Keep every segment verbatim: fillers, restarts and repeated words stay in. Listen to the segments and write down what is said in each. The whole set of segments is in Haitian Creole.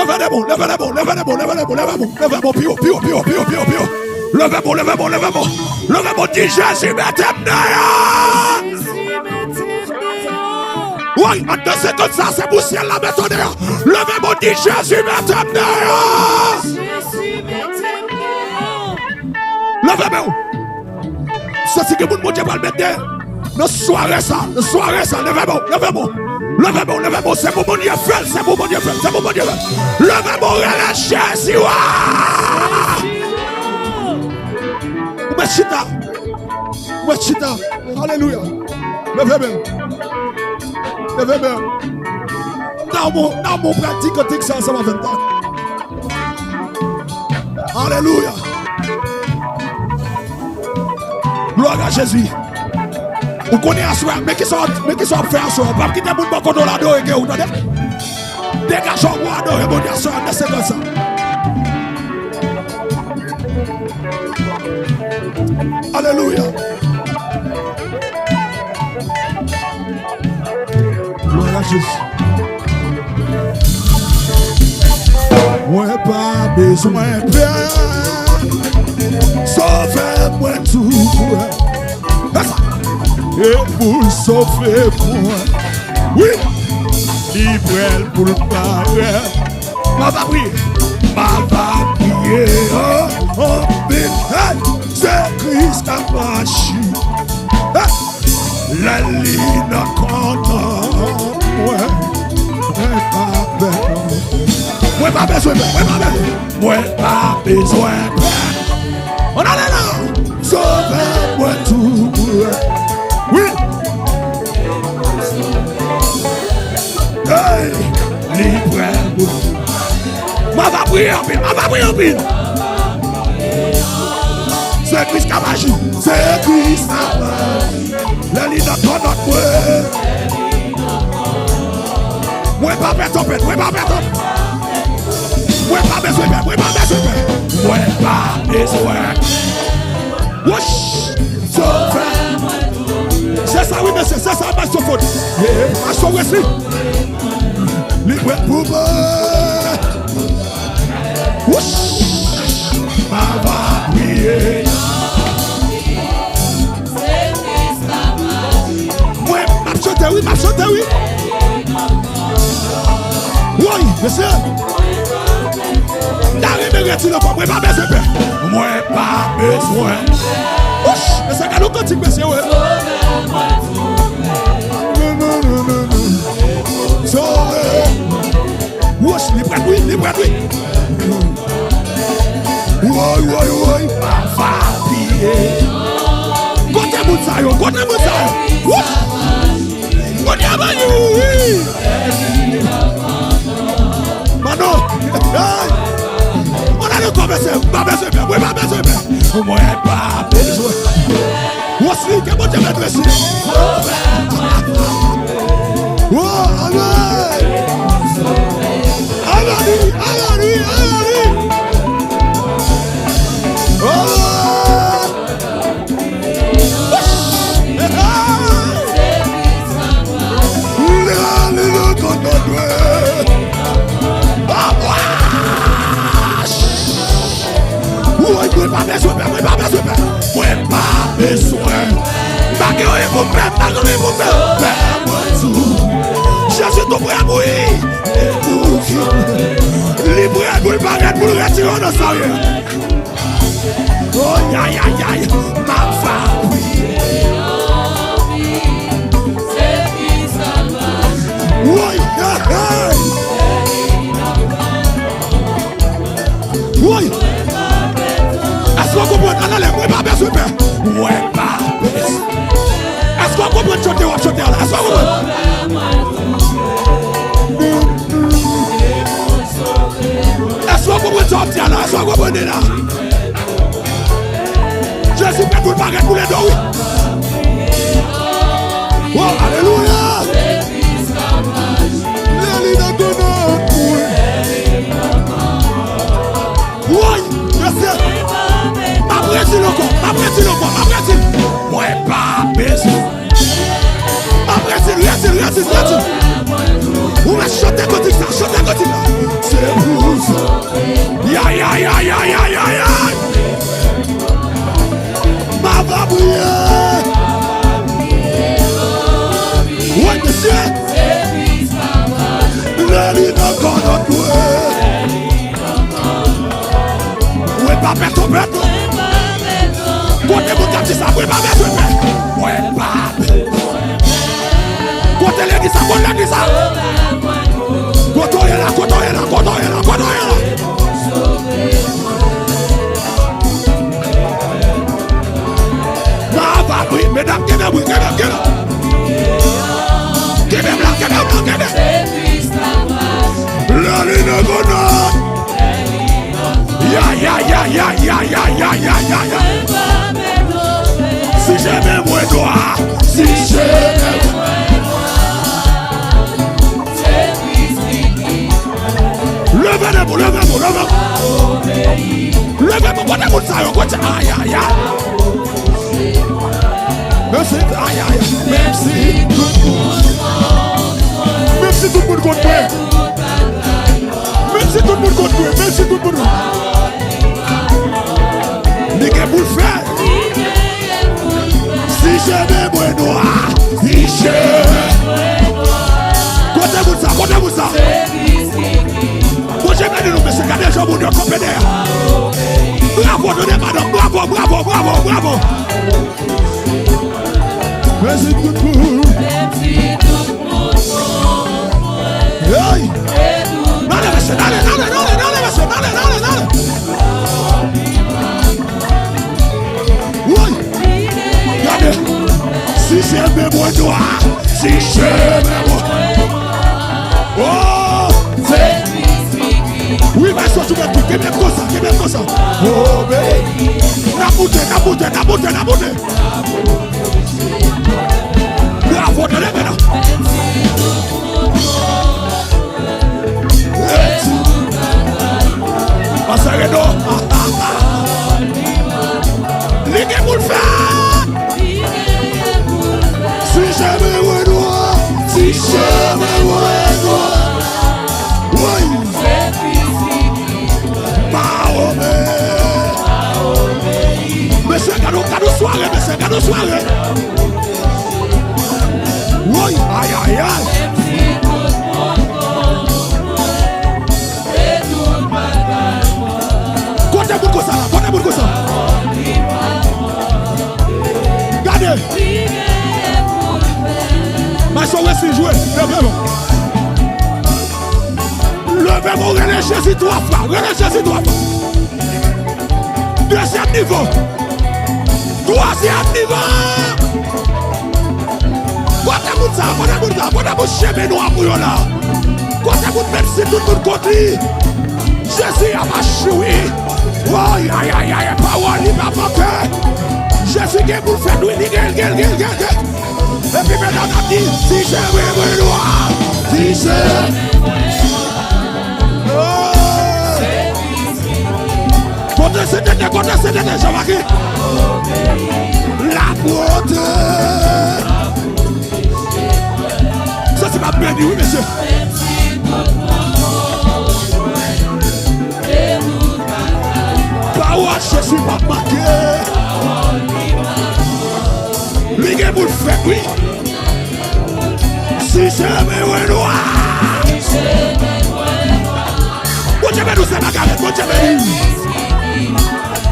Leve de men w, leve de men w, leve de men w, leve de men w, leve bon, leve bon, pi wo, pi wo, pi wo, pi wo, pi wo, pi wo. Leve bon, leve bon, leve bon. Leve bon, di Jezi mete m deyò. Woy, anndan senkant sa, se pou syèl la mete w deyò. Leve bon, di Jezi mete m deyò. Leve men w. Santi gen moun Bondye pral mete nan sware sa, nan sware sa, leve men w, leve men w, leve men w, leve men w, se pou Bondye fè l, se pou Bondye fè l, se pou Bondye fè l. Leve men w, rele Jezi, wa! Ou mèt chita, ou mèt chita, alelouya, leve men w, leve men w. Nan men w, nan men w pral di kantik sa ansanm avè m, tande. Alelouya. Glwa a Jezi. Ou konnen aswè a, men kisa, men kisa w ap fè aswè a. Ou p ap kite moun bò kote w la adore ke ou, tande. Degaje w pou w adore Bondye aswè a, nan senkant sa. Alelouya. Glwa a Jezi. Mwen pa bezwen pè. Sovè mwen tou prè. Fè sa. E pou l sove mwen. Wi. Li prè l pou l parèt. M ap priye. M ap priye, oh, oh, hey, se Kris k ap aji. Hey! Lè li nan kònòt mwen, mwen pa pè. Mwen pa bezwen pè, mwen pa bezwen, mwen pa bezwen pè. Ann ale la! Sovè mwen tou prè. Wi. Hey! Li prè pou. M ap priye anpil, m ap priye anpil. Se Kris k ap aji. Se Kris k ap aji. Lè li nan kònòt mwen. Mwen pa pè tanpèt, mwen pa pè tanpèt. Mwen pa bezwen pè, mwen pa bezwen pè. Mwen pa bezwen. Wouch! Sovè. Se sa wi, mesye, se sa, Maestro Fod. Yeah, Maestro Wesley. Li prè pou mwen. Wouch! M ap priye. Mwen, m ap chante, wi, m ap chante, wi. Woy, mesye. M ta renmen retire ankò, mwen pa bezwen pè. Mwen pa bezwen. Wouch, mesye, gade yon kantik, mesye, wi. Non, non, non, non, non. Sove. Wouch, li prèt wi, li prèt wi. Woy, woy, woy, papa piye. Kote moun sa yo, kote moun sa yo? Wouch! Kote a ba yo, wi! Mano, hey! Mwen ale kòmanse, m pa bezwen pè, mwen pa bezwen pè. Mwen pa bezwen. Wesley, ke Bondye beni Wesley. Oh, amen. Amen, wi, amen, wi, amen, wi. Oh. Hey, hey. Woy, mwen pa bezwen pè, mwen pa bezwen pè. Mwen pa bezwen. M pa gen anyen pou m pè, m pa gen anyen pou m pè. Pè mwen tou. Jezi tou prè, wi. E pou ki li prè pou l parèt, pou l retire w nan sa w ye. Oh, yay, yay, yay. M ap priye. Woy, hey, hey. Woy! Èske w konprann? Ann ale, mwen pa bezwen pè. Mwen pa bezwen. Èske w konprann chante w ap chante a la? Èske w konprann? Èske w konprann sa w ap di a la? Èske w konprann li la? Jezi prè pou l parèt pou l ede w, wi. Oh, alelouya! Lè li nan konnen mwen. Woy, mesye. M ap redi l ankò, m ap redi l ankò, m ap redi l. Mwen pa bezwen. M ap redi l, redi l, redi l, redi l. Ou mèt chante kantik sa, chante kantik la. Se pou Ya, ya, ya, ya, ya, ya, ya. M ava priye. Wi, mesye. Lè li nan kò nou dwe. Wi, pa pèt, pèt. Kote moun k ap di sa, wi, pa pèt, pèt. Wi, pa pèt. Kote legliz sa, kote legliz sa. Kote w ye la, kote w ye la, kote w ye la, kote w ye la. Nan aval, wi, medam, kenbe, wi, kenbe, kenbe. Kenbe m la, kenbe m la, kenbe. Lè li nan kò nou. Ya, ya, ya, ya. Si je me muero, si je me muero. Leve men pou, leve pou, leve pou. Leve pou, kote moun sa yo, kote, ay, ay, ay. Menm si, ay, ay, menm si tout moun, menm si tout moun kont mwen. Menm si tout moun kont mwen, menm si tout moun. Li gen pou l fè. Si je me muero, si je. Kote moun sa, kote moun sa. Bondye beni nou, mesye, gade jan moun yo kanpe dèyè. Bravo, nou de madanm, bravo, bravo, bravo, bravo. Mèsi tout moun. Hey! N ale, mesye, n ale, n ale, mesye, n ale, n ale, n ale. Woy! Gade! Si je me muero, si je me muero. Oh! Wi, men sòti, men kenbe konsa, kenbe konsa. Oh, baby. N ap moute, n ap moute, n ap moute, n ap moute. Bravo, tande, men. Pase Reno. Li gen pou l fè. Si je me muero, si je me muero. Woy. Mawomen. Mesye, gade, gade sware, mesye, gade sware. Woy, ay, ay, ay. Kote moun konsa la? Kote moun konsa? Gade! Maestro Wesley jwe. Leve men w. Leve men w, rele Jezi twa fwa. Rele Jezi twa fwa. Dezyèm nivo. Twazyèm nivo. Kote moun sa? Kote moun sa? Kote moun chemen nwa pou yo la? Kote moun, menm si tout moun kont li? Jezi ap aji wi. Woy, ay, ay, ay, pawòl li pa manke. Jezi gen pou l fèt wi, li gen, gen, gen, gen, gen. Epi medam ap di, si je me muero, si je. Oh. Kote se tete, kote se tete, Jean Marquis. La pwote. Sa se pa beni wi, mesye. Pawòl Jezi p ap manke. Li gen pou l fèt wi. Si je me muero. Bondye beni w, se bagay, Bondye beni.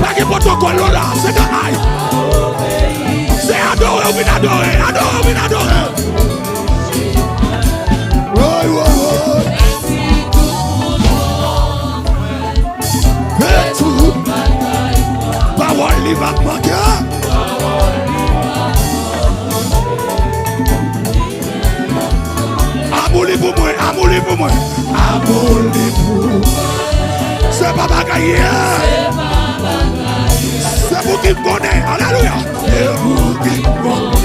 Pa gen pwotokòl non la, se nan ay. Se adore, ou vin adore, adore, ou vin adore. Woy, woy, woy. E tou. Pawòl li p ap manke. Amou li pou mwen, amou li pou mwen. Amou li pou mwen. Se pa bagay ye. Se pou ki m konnen. Alelouya. Se pou ki m konnen.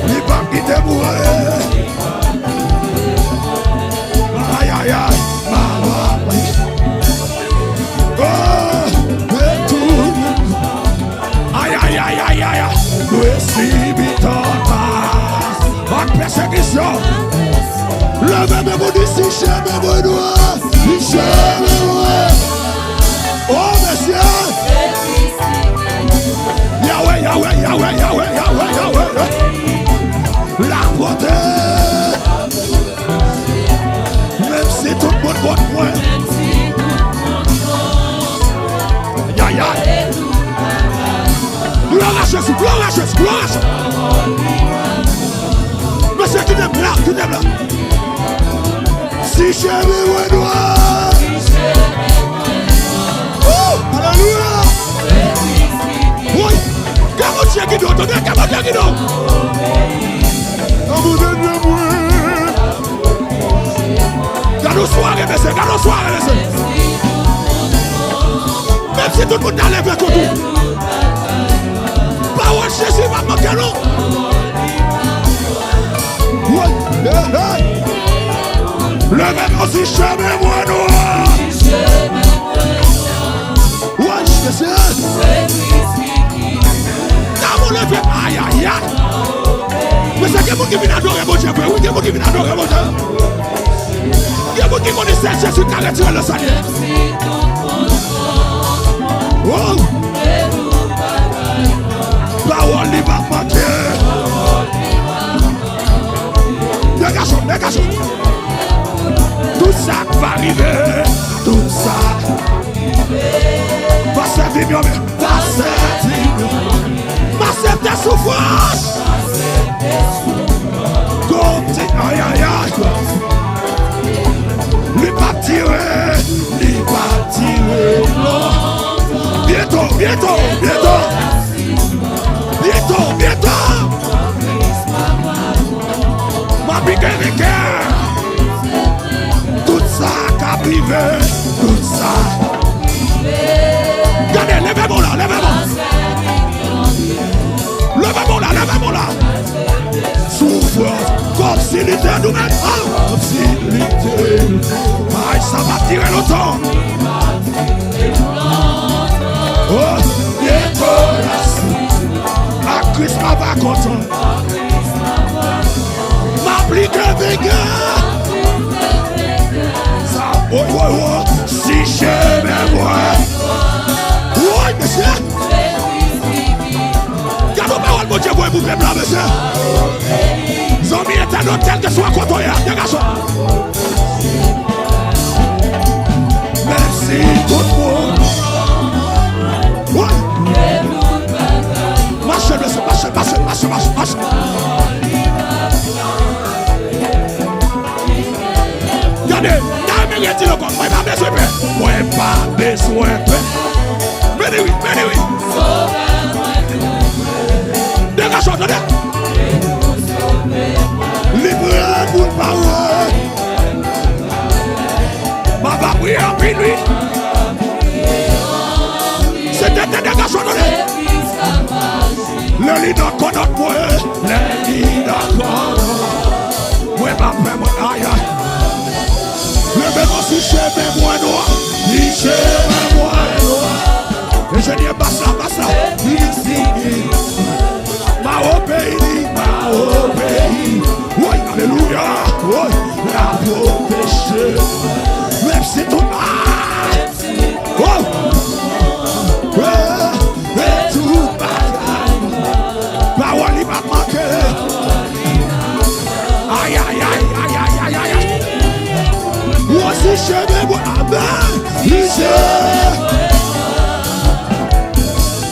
Li p ap kite m wè. Ay, ay, ay. Oh, e tou. Ay, ay, ay, ay, ay, ay. Resi bitòta. An Pèsekisyon. Leve men pou di si chemen mwen nwa, si chemen mwen. Oh, mesye. Yawe, Yawe, Yawe, Yawe, Yawe, Yawe. Lapwòte. Menm si tout moun kont mwen. Yayay. Glwa a Jezi, glwa a Jezi, glwa a Jezi. Mesye, kite m la, kite m la. Si chemen mwen nwa. Woo! Alelouya! Woy! Ke Bondye gide w, tande, ke Bondye gide w. Abandone mwen. Gade yon sware, mesye, gade yon sware, mesye. Menm si tout moun ta leve kont ou, pawòl Jezi pa manke non. Woy, hey, hey. Leve men si chemen mwen nwa. Woy, mesye. Nan moun leve, ayayay. Mesye, gen moun ki vin adore Bondye vre, wi, gen moun ki vin adore Bondye. Gen moun ki konnen sèl Jezi ka retire le sènyè. Oh! Pawòl li pa manke. Degaje w, degaje w. Tout sa k va rive, tout sa. Pastè Vimyon, men. Pastè Vimyon. M aksepte soufrans. Konti, ayayay. Li p ap dire, li p ap dire non. Byento, byento, byento. Byento, byento. M aplike venkè. Tout sa k ap rive, tout sa. Gade, leve men w la, leve men w. Leve men w la, leve men w la. Soufrans, kòmsi li te nou menm. Ah, kòmsi li te nou. Ay, sa p ap dire lontan. Oh, byento la. Ak Kris m ap kontan. M aplike venkè. Sa, woy, woy, woy. Si chemen mwen. Woy, mesye. Gade yon pawòl Bondye voye pou pèp la, mesye. Zanmi entènot, kèlkeswa kote w ye a, degaje w. Menm si tout moun. Woy. Mache, mesye, mache, mache, mache, mache, mache. Gade, ta renmen redi l ankò. Mwen pa bezwen pè. Mwen pa bezwen pè. Vini wi, vini wi. Degaje w, tande. Li prè pou l pare. M ap priye anpil, wi. Se tenten degaje w, tande. Lè li nan kònòt mwen, lè li nan kònòt mwen, m ap fè mwen ayay. Leve men w si chemen mwen nwa, si chemen mwen nwa. Enjenyè, bas la, bas la. Mwen obeyi, mwen obeyi. Woy, alelouya. Woy, la pwoteje. Menm si tout, ah! Oh! Eh, eh, tout bagay. Pawòl li p ap manke. Ay, ay, ay. Ou si chemen mwen, amèn. Li se.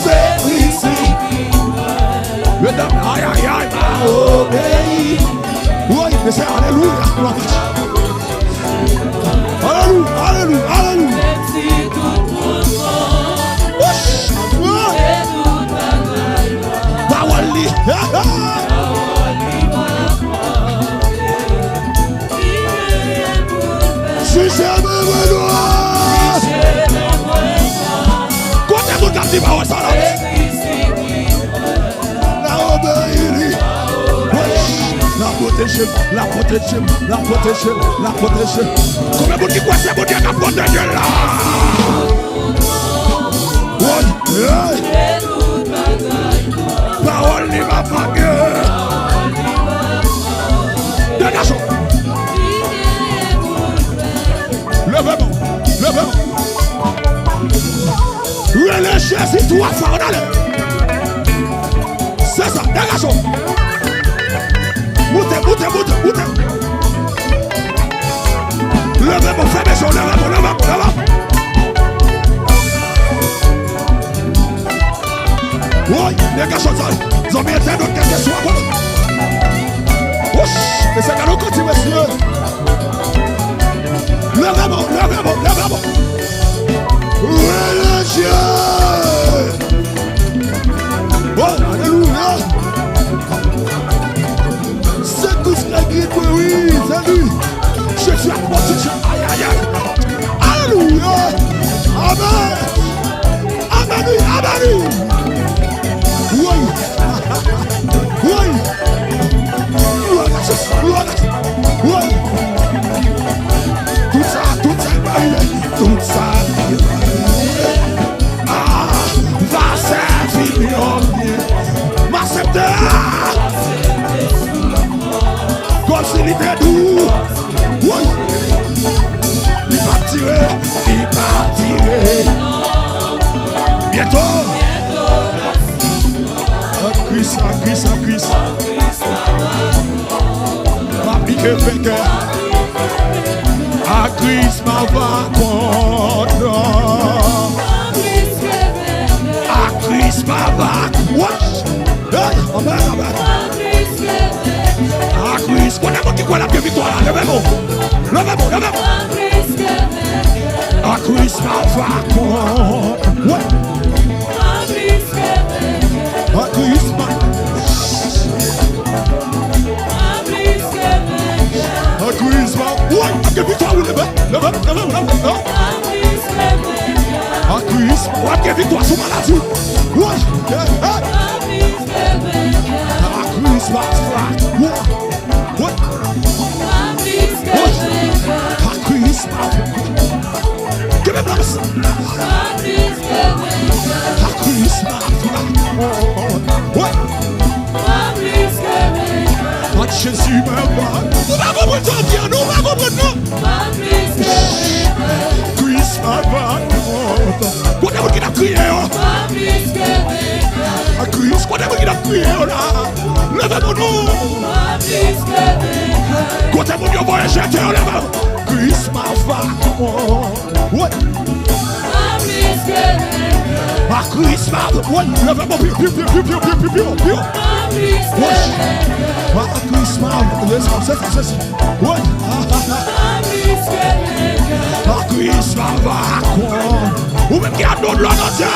Se Kris. Medam, ay, ay, ay, pa obeyi. Woy, mesye, alelouya. Alelouya, alelouya, alelouya. Wouch! Pawòl li. Si chemen mwen nwa. Kote moun k ap di pawòl sa la? La obeyi li. Wouch! La pwoteje m, la pwoteje m, la pwoteje m, la pwoteje m. Konbyen moun ki kwè se Bondye k ap pwoteje l la? Woy! Hey! Pawòl li pa manke. Konbyen entènot kèlkeswa kote? Wouch! Mesye, gade yon kantik, mesye. Leve men w, leve men w, leve men w. Relijye! Oh, alelouya! Sekous la gri kwe, wi, sali. Jezi ap pwoteje. Ay, ay, ay. Alelouya! Amèn! Amèn, wi, amèn, wi! Woy! Woy! Glwa a Jezi! Glwa a Jezi! Woy! Tout sa, tout sa ki pa rive, tout sa ki pa rive, ah, va sèvi m yon byen. M aksepte. Kòmsi li te dou. Woy! Li p ap tire, li p ap tire. Byento. An Kris, an Kris, an Kris. M ap pike venkè. An Kris m ap va kontan. An Kris m ap va. Woy! Hey, amèn, amèn. An Kris. Kote moun ki kwè l ap gen viktwa la? Leve men w. Leve men w, leve men w. An Kris m ap va kontan. Woy! An Kris m ap. An Kris m ap. Woy! Ap gen viktwa, wi, leve. Leve, leve, leve, leve. An Kris, w ap gen viktwa sou maladi. Woy! Hey, hey. An Kris m ap. Woy! Woy! Woy! An Kris m ap. Kenbe plas. An Kris m ap. Woy! An Jezi m ap. Ou pa konprann sa w di a non, ou pa konprann non. Kris m ap. Kote moun ki t ap kriye yo? An Kris, kote moun ki t ap kriye yo la? Leve men w non. Kote moun yo voye jete yo, leve men w. Kris m ap. Woy! A Kris m ap. Woy! Leve men w pi, pi, pi. Woy! A Kris m ap. Se sa, se sa, se sa. Woy! A Kris m ap. Ou menm ki ap dlo nan zye. A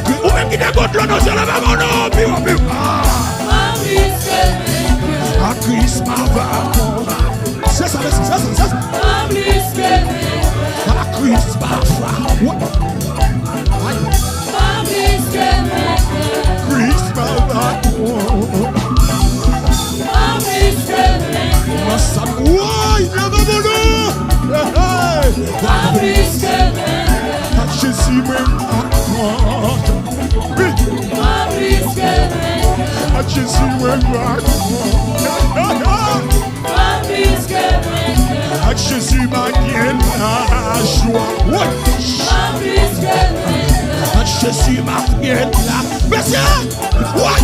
Kris, ou menm ki te gon dlo nan zye, leve men w non, pi wo, pi wo. A Kris m ap. Se sa, mesye, se sa, se sa. A Kris m ap. Woy! Ay! Kris m ap. Masam, woy, leve men w non. Hey, hey. Ak Jezi mwen pa kont. Wi. Ak Jezi mwen pa kont. Ak Jezi m ap gen lajwa. Woy. Ak Jezi m ap gen la. Mesye. Woy!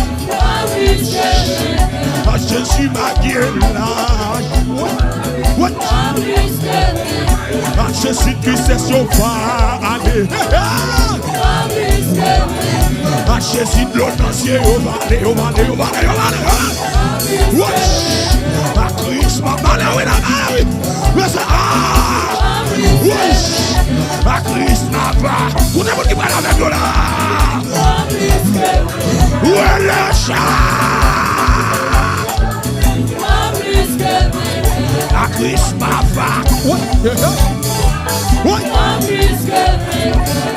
A Jezi m ap gen laj. Woy! Woy! A Jezi tristès yo vale. A Jezi dlo nan zye yo vale, yo vale, yo vale, yo vale. Woy! A Kris m ap pale, wi, la, wi. Mesye, ah! Woy! A Kris m ap. Kote moun ki pral avèk yo la? Rele chan! A Kris m ap. Woy! Woy!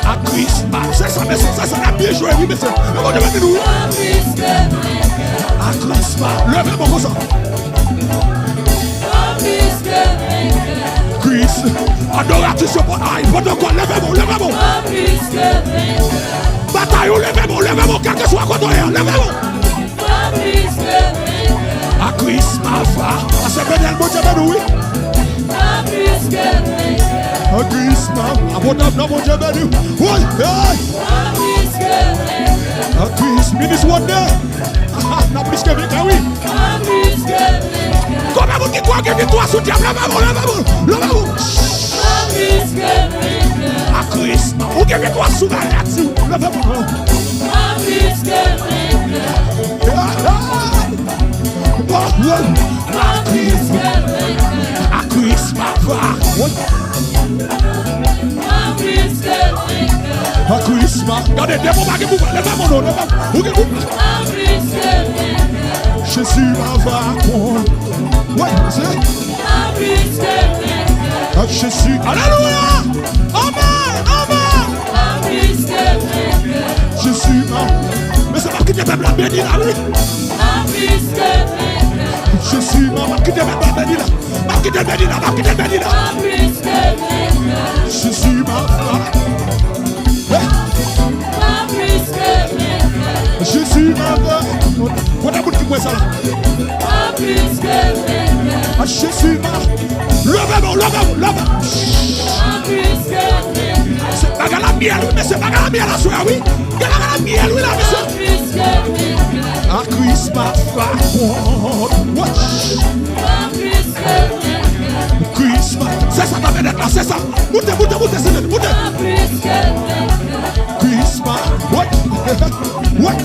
A Kris m ap. Se sa, mesye, se sa, n ap byen jwe, wi, mesye. Nan Bondye beni nou, wi. A Kris m ap. Leve men w konsa. Kris, adoratris yo, ay, pandan kò, leve men w, leve men w. Batay ou, leve men w, leve men w, kèlkeswa kote w ye, leve men w. A Kris m ap. Pastè Benel, Bondye beni w, wi. A Kris m ap. Apot Abner, Bondye beni w. Woy, hey! A Kris, minis Wodnè. N ap plis ke venkè, wi. Konbyen moun ki kwè w gen viktwa sou dyab la? Leve men w, leve men w, leve men w. A Kris, ou gen viktwa sou maladi. Leve men w. Mwen plis ke venkè. Hey, hey. Mwen, mwen. Mwen plis ke venkè. A Kris m ava. Mwen plis ke venkè. A Kris m ava. Gade, devò pa gen pouvwa. Leve men w, leve men w. Ou gen pouvwa. Mwen plis ke venkè. Jezi m ava. Wi, se. Mwen plis ke venkè. A Jezi. Alelouya. Amen. Amen. Mwen plis ke venkè. Jezi, m ap. Mesye, m ap kite pèp la beni la, wi. Mwen plis ke venkè. Jezi, m ap kite pèp la beni la. M ap kite l beni la, m ap kite l beni la. Mwen plis ke venkè. Jezi, m ap. Mwen plis ke venkè. Jezi, m ap. Kote moun ki kwè sa la? Mwen plis ke venkè. A Jezi, m ap. Leve men w, leve men w, leve men w. Mwen plis ke venkè. Se bagay la myèl, wi, mesye, bagay la myèl aswè a, wi. Gen bagay la myèl, wi, la, mesye. Mwen plis ke venkè. A Kris m ap. Watch. Mwen plis ke venkè. Kris m ap. Se sa, tanpèt la, se sa. Moute, moute, moute, se moute. Mwen plis ke venkè. Kris m ap. Watch. Watch.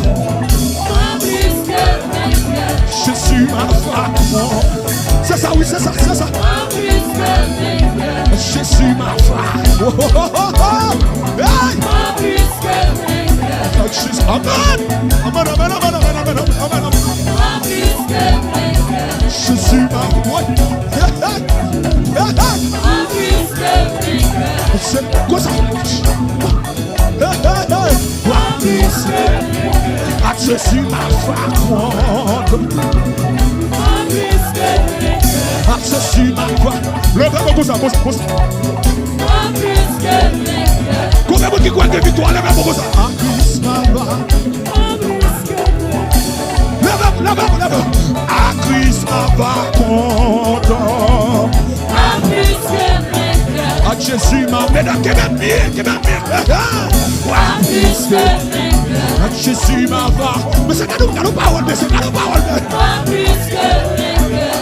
Mwen plis ke venkè. Jezi m ap. Se sa, wi, se sa, se sa. Mwen plis ke venkè. Jezi m ap. Oh, oh, oh, oh, oh. Hey! Mwen plis ke venkè. Jezi. Amen. Amen, amen, amen. Mwen plis ke venkè. Jezi m ap. Hey, hey. Hey, hey. Mwen plis ke venkè. Se konsa. Hey, hey, hey. Mwen plis ke venkè. Ak Jezi m ap. Mwen plis ke venkè. Ak Jezi m ap. Leve men w konsa, konsa, konsa. Mwen plis ke venkè. Konbyen moun ki kwè gen viktwa? Leve men w konsa. A Kris m ap. Leve, leve, leve. A Kris m ap kontan. Mwen plis ke venkè. Ak Jezi m ap. Medam, kenbe byen, kenbe byen. Mwen plis ke venkè. Ak Jezi m ap. Mesye, gade w, gade w pawòl, mesye, gade w pawòl. Mwen plis ke venkè.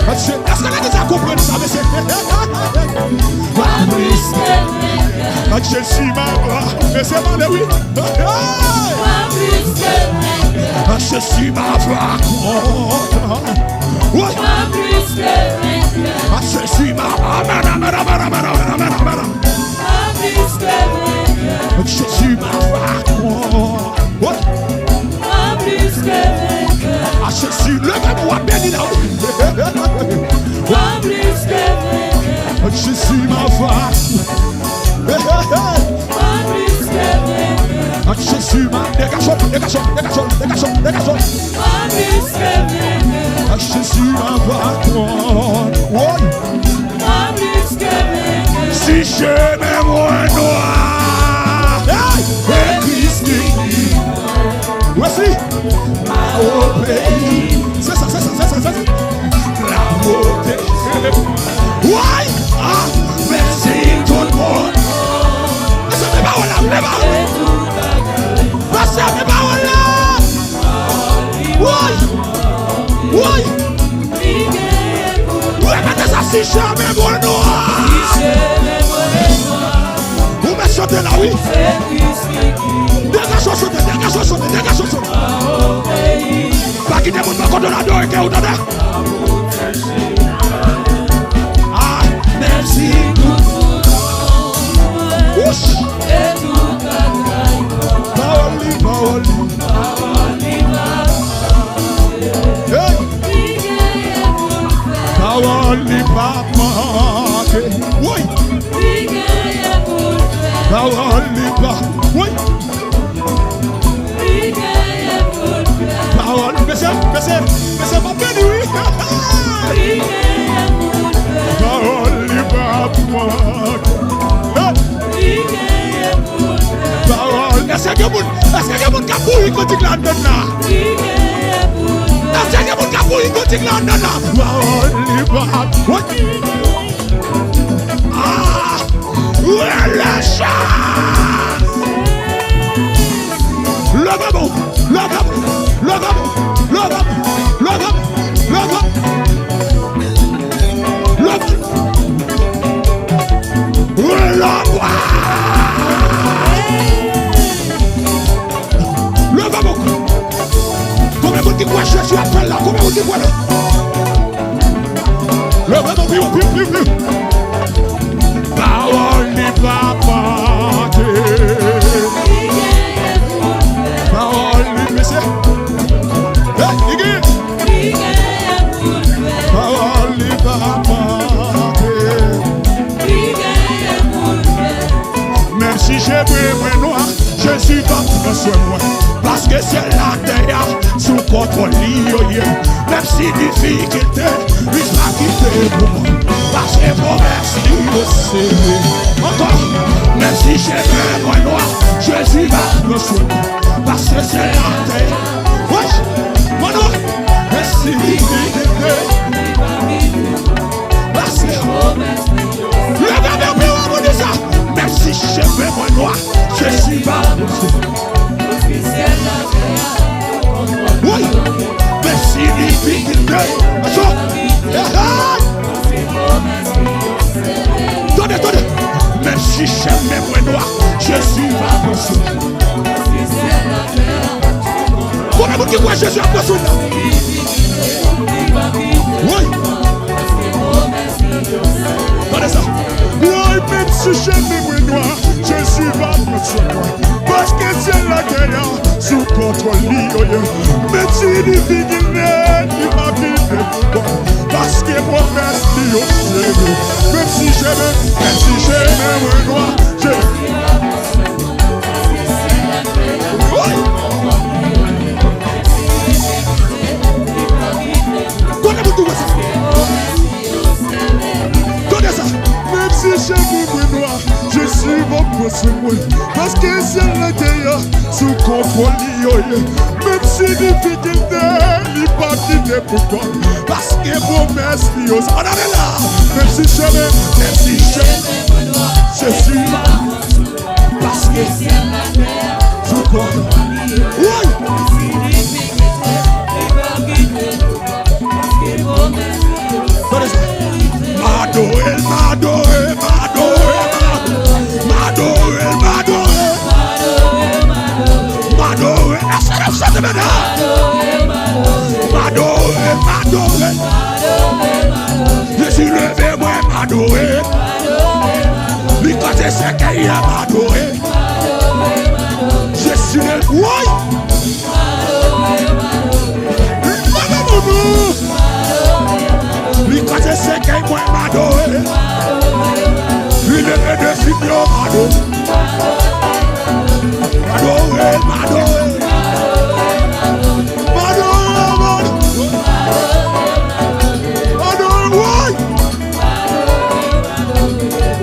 Mesye, èske legliz la konprann sa, mesye? Mwen plis ke venkè. Ak Jezi m ap. Mesye, m ale, wi. Mwen plis ke venkè. A Jezi m ap. Wi. Mwen plis ke venkè. A Jezi m ap. Amen, amen, amen. Mwen plis ke venkè. Jezi m ap. Wi. Mwen plis ke venkè. A Jezi, leve men w, w ap beni la, wi. Mwen plis ke venkè. Jezi m ap. Hey, hey, hey. Mwen plis ke venkè. Ak Jezi m ap. Degaje w, degaje w, degaje w, degaje w, degaje w. Mwen plis ke venkè. Ak Jezi m ap. Woy. Mwen plis ke venkè. Si chemen mwen nwa. Hey! E Kris ki. Wesi. Mwen obeyi. Se sa, se sa, se sa, se sa. La pwoteje. Woy! Ah! Mèsi tout moun. Mesye, men pawòl la, men pawòl la. Mesye, men pawòl la. Woy! Woy! Repete sa, si chemen mwen nwa. Ou mèt chante la, wi. Degaje w chante, degaje w chante, degaje w chante. Pa kite moun bò kote w la adore ke w tande. Ah, mèsi. Wouch. Pawòl li, pawòl li. Hey. Pawòl li pa manke. Woy. Pawòl li pa. Woy. Pawòl, mesye, mesye, mesye, m ap beni, wi. Pawòl li pa manke. Hey. Pawòl. Èske gen moun, èske gen moun k ap bouri kantik la anndan la? Èske gen moun k ap bouri kantik la anndan la? Pawòl li pa. Woy. Ah! Rele chas! Leve men w! Leve men w! Leve men w! Leve men w! Leve men w! Leve men w! Rele bwa! Pran swen mwen. Paske syèl latè a sou kontwòl li yo ye. Menm si difikilte, li pa kite pou mwen. Paske pwomès li yo se vre. Ankò, menm si chemen mwen nwa, Jezi va pran swen mwen. Paske syèl latè a, wi, mwen nwa. Menm si difikilte, paske, leve men pi wo pou di sa. Menm si chemen mwen nwa, Jezi va pran swen mwen. Wi, menm si difikilte, atò, hey, hey. Tande, tande. Menm si chemen mwen nwa, Jezi va pran swen mwen. Konbyen moun ki kwè Jezi ap pran swen la? Wi. Tande sa. Woy, menm si chemen mwen nwa, Jezi va pran swen mwen. Paske syèl latè a sou kontwòl li yo ye. Menm si difikilte, li pa kite pou kò. Paske pwomès li yo se vre. Menm si chemen, menm si chemen mwen nwa, Jezi. Woy. Konbyen moun ki wè sa? Tande sa. Menm si chemen mwen nwa, Jezi va pran swen mwen. Paske syèl latè a sou kontwòl li yo ye. Menm si difikilte, li pa kite pou kò. Paske pwomès li yo, ann ale la. Menm si chemen, menm si chemen, Jezi. Paske sou kò. Woy! Tande sa. M adore l, m adore, m adore, m adore l, m adore. M adore. Èske n ap chante menm? M adore, m adore. Jezi leve mwen, m adore. Li kraze sèkèy, m adore. Jezi leve, woy! Leve mwen. Li kraze sèkèy mwen, m adore. Li leve defi m yo, m adore. M adore, m adore. M adore, m adore. M adore, woy!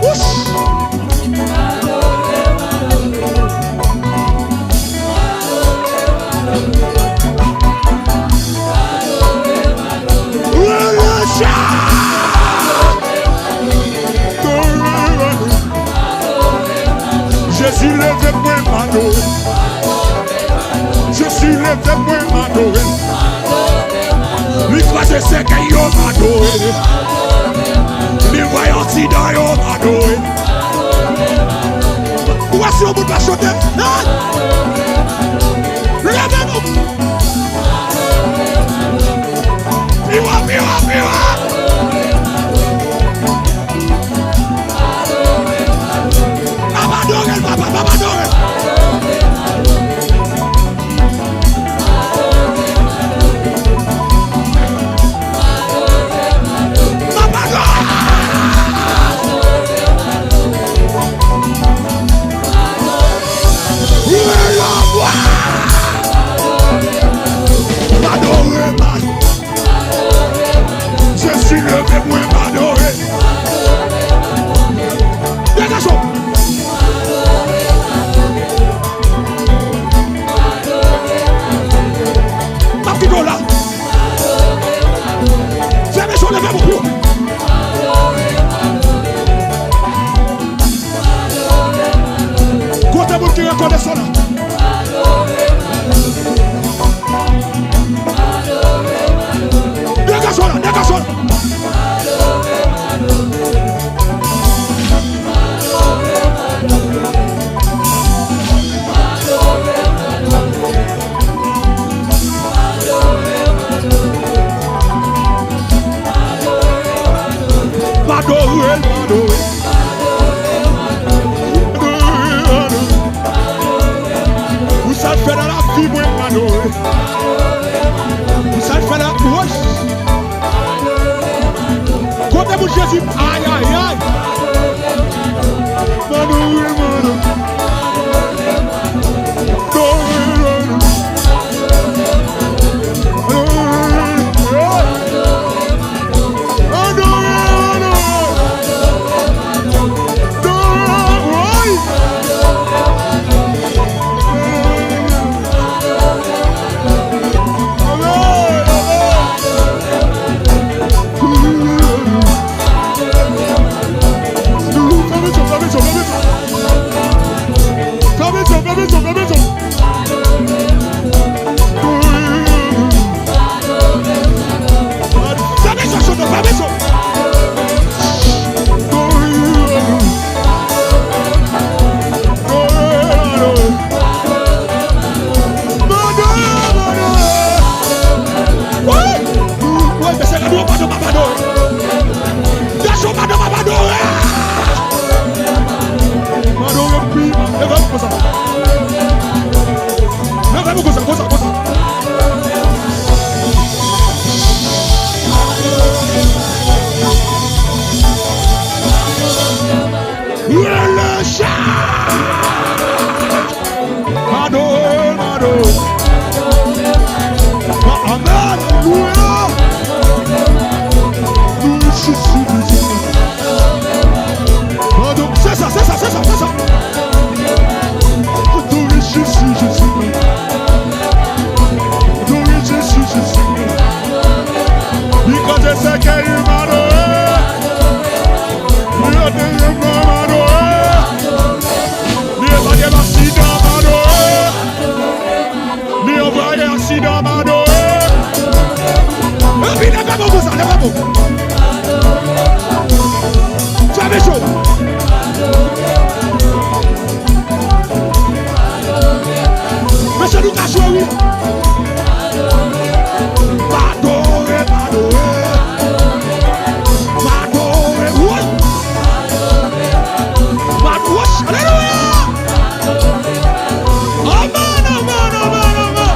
Wouch! Jezi leve mwen m adore. Jezi leve mwen m adore. Li kraze sèkèy yo m adore. Li voye ansidan yo m adore. Ou wè si yon moun pa chante? Hey! Leve nou! Pi wo, pi wo, pi wo! M ap adore l, papa, m ap adore l. M ap adore l. Wi, yo, wa. M adore, m adore. Jezi leve mwen m adore. Degaje w. M ap kite w la. Fèmen je w, leve men w. Kote moun ki rekonesan la? Degaje w la, degaje w la. M adore l, m adore l. Pou sa l fè nan lavi mwen, m adore. Pou sa l fè nan, woy. Kote moun Jezi? Ay, ay, ay. M adore, m adore. Manje sèkèy m adore. Manje sèkèy m adore. Li pa gen aksidan m adore. Li anvayi aksidan m adore. Epi leve bon konsa, leve bon. Fè men cho. Mesye nou ka jwe wi. M adore, m adore. M adore, woy. M adore, alelouya. Amen, amen, amen, amen.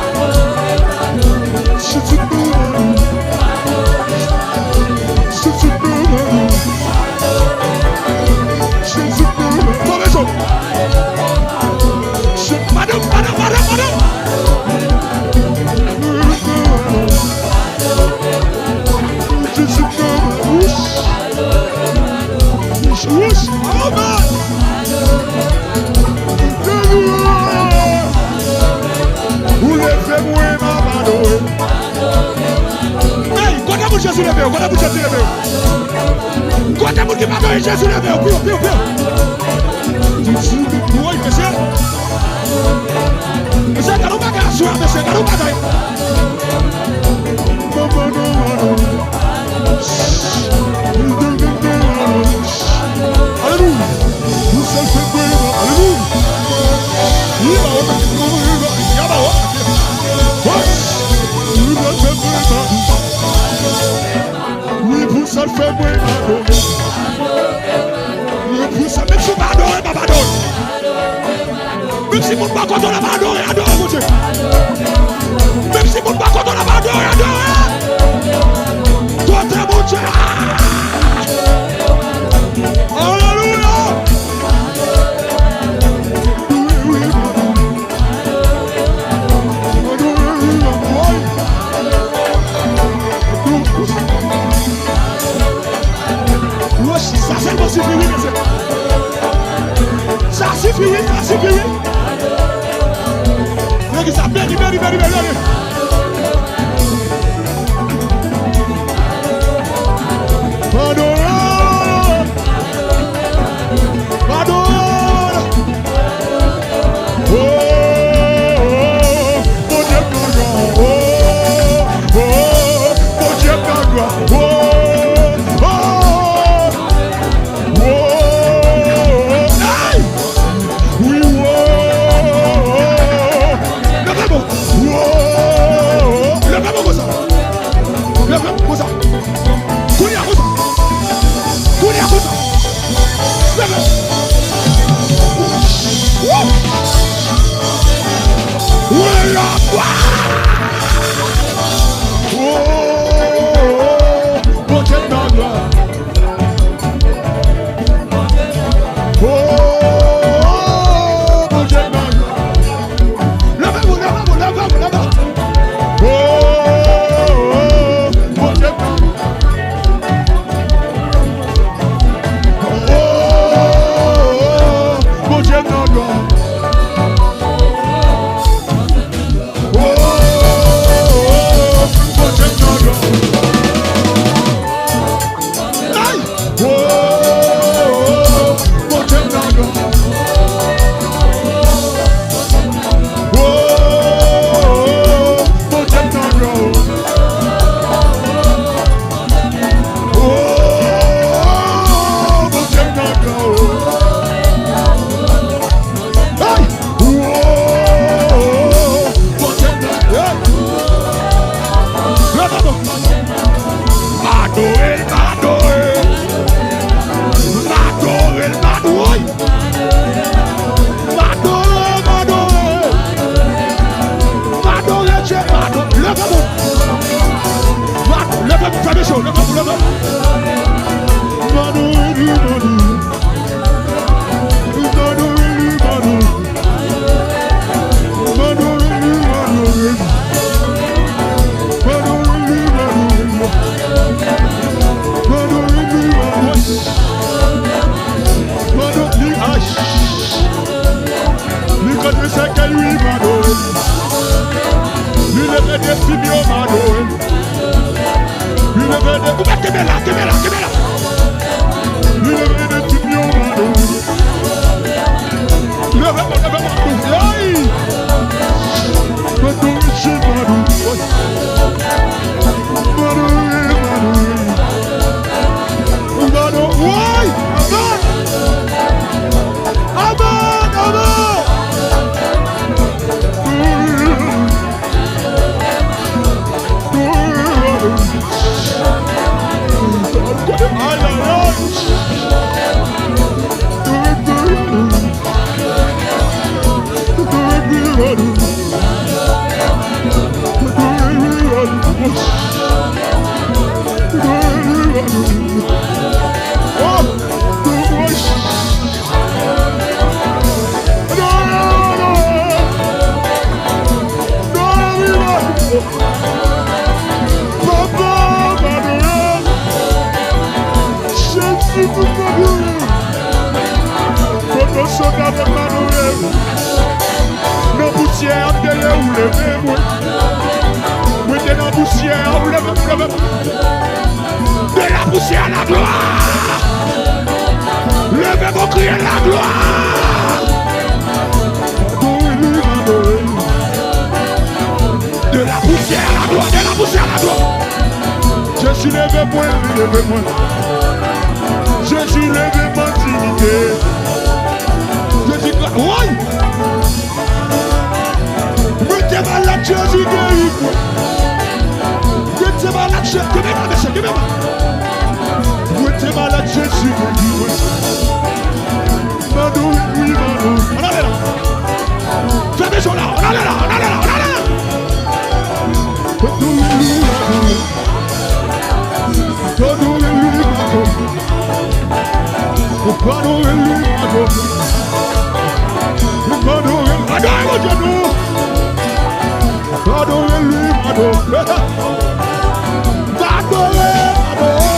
Madan, madan, madan, madan. Wouch, wouch, amen. Ou leve mwen, m ap adore. Hey, kote moun Jezi leve yo? Kote moun Jezi leve yo? Kote moun ki pa adore Jezi leve yo? Pi wo, pi wo, pi wo. Woy, mesye. Mesye, gade yon bagay aswè, mesye, gade yon bagay. Alelouya. Pou sèl fèt mwen, alelouya. Li ba wè, ya ba wè. Wi, pou sèl fèt mwen, wi, pou sèl fèt mwen, wi, pou sèl, menm si w pa adore, pa adore. Menm si moun pa kontan, n ap adore, adore Bondye. Menm si moun pa kontan, n ap adore, adore. Kote Bondye a? Alelouya. Woy, sa sèlman sifi wi, mesye. Sa sifi wi, sa sifi wi. Legliz la beni, beni, beni, beni, beni. Adore, adore. Oh, oh, oh, Bondye nan glwa. Oh, oh, oh, Bondye nan glwa. Oh, oh, oh, oh. Hey! Wi, oh, oh, oh. Leve bon. Oh, oh, oh. Leve bon konsa. Leve bon konsa. Kounye a konsa. Kounye a konsa. Leve. Woo! Woy, la glwa! Oh, Bondye nan glwa. Oh, Bondye nan glwa. Leve mwen, leve mwen, leve mwen, leve mwen. Oh, Bondye nan glwa. Oh, Bondye nan glwa. Oh, Bondye nan glwa. Ay! Oh, Bondye nan glwa. Oh, Bondye nan glwa. Oh, Bondye nan glwa. Hey! Wowo! Bondye nan, hey! Leve men w. M adore l, m adore l. M adore l, m adore l. M adore, m adore. M adore Dye, m adore. Leve men w. M adore, leve men w, fè men cho, leve men w, leve men w. M adore li, m adore li. Ou pa kenbe la, kenbe la, kenbe la. Li leve de tip yo, mano. Leve mwen, leve mwen. Hey! Mano, mano. Mano, mano. Mano, woy! Aman! Aman, aman! Papa, m adore w. Jezi, m adore w. Pandan sou gade m adore w. Nan pousyè a m te ye, ou leve mwen. Mwen te nan pousyè a, ou leve m, ou leve m. De la poussière à la gloire. Leve pou kriye la gloire. De la poussière à la gloire, de la poussière à la gloire. Jezi leve mwen, leve mwen. Jezi leve mwen diyite. Jezi gra-, woy! Mwen te malad, Jezi geri mwen. Mwen te malad, Je-, kenbe mwen, mesye, kenbe mwen. Mwen te malad, Jezi geri mwen. Mano, wi, mano. Ann ale la. Fèmen je w la. Ann ale la, ann ale la, ann ale la. Mano, wi, mano. Adore li, adore. Adore li, adore. Adore Bondye nou. Adore li, adore. Adore, adore.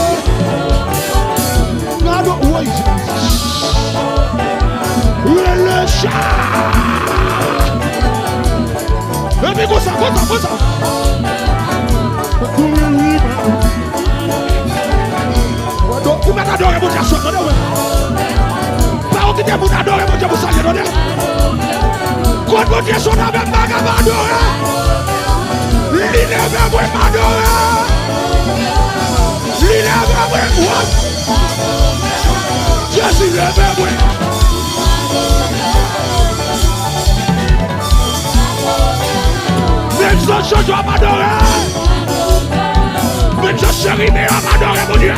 Adore, woy. Rele cha. Epi konsa, konsa, konsa. Adore li, adore. Ou mèt adore Bondye aswè, tande, wi. Pa okite moun adore Bondye pou salye, tande. Kot Bondye sot avè m, pa ka pa adore. Li leve mwen, m adore. Li leve mwen, woy. Jezi leve mwen. Menm jan Jojo ap adore. Menm jan Jeremi ap adore Bondye.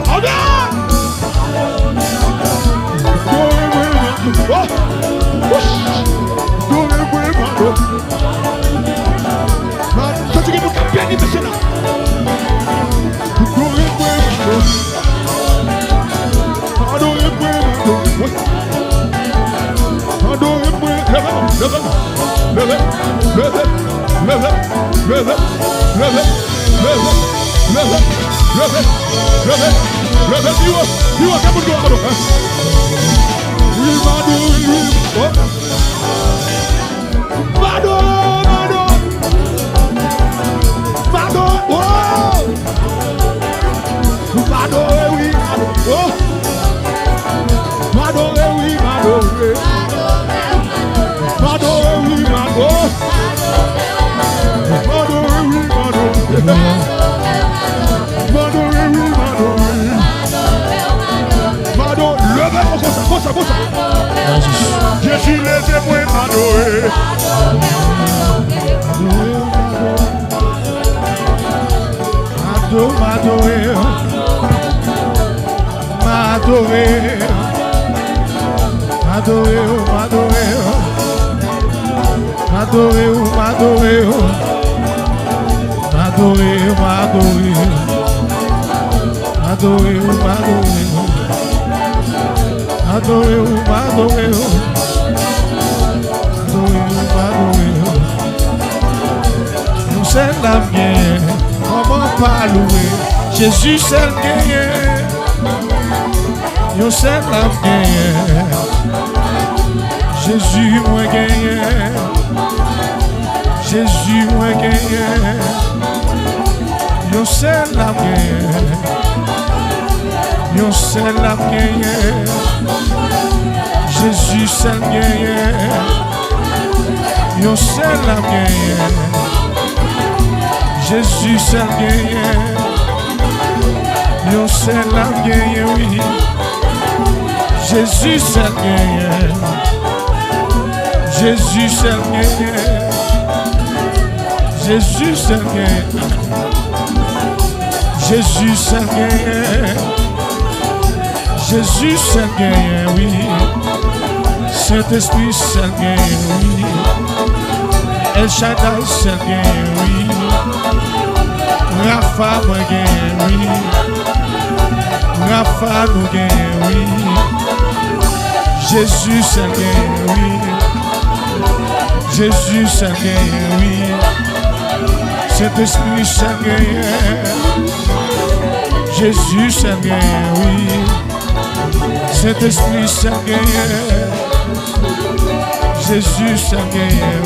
Adore! Adore mwen, mano. Oh! Wouch! Adore mwen, mano. Mano, santi gen moun k ap beni mesye la. Adore mwen, mano. Adore mwen, mano. Wi. Adore mwen. Leve, leve, leve, leve, leve, leve, leve, leve, leve, leve, leve, leve, pi wo, pi wo, ke moun yo adore. Wi, m adore, wi. Oh. M adore, m adore. M adore, oh. M adore, wi, m adore, oh. M adore, wi, m adore. M adore, wi, m adore. M adore, wi, m adore. M adore, wi, m adore. M adore, leve mwen konsa, konsa, konsa. Jezi leve mwen, m adore. M adore, m adore. M adore. M adore, m adore. M adore, m adore. M adore, m adore. M adore, m adore. M adore, m adore. M adore, m adore. Yon sèl la m genyen, kòman pa louwe? Jezi sèl m genyen. Yon sèl la m genyen. Jezi mwen genyen. Jezi mwen genyen, yon sèl la m genyen, yon sèl la m genyen. Jezi sèl m genyen, yon sèl la m genyen. Jezi sèl m genyen, yon sèl la m genyen, wi. Jezi sèl m genyen. Jezi sèl genyen. Jezi sèl genyen. Jezi sèl genyen. Jezi sèl genyen, wi. Sentespri sèl genyen, wi. El Shaddai sèl genyen, wi. Rafa mwen genyen, wi. Rafa nou genyen, wi. Jezi sèl genyen, wi. Jezi sèl genyen, wi. Sentespri sèl genyen. Jezi sèl genyen, wi. Sentespri sèl genyen. Jezi sèl genyen.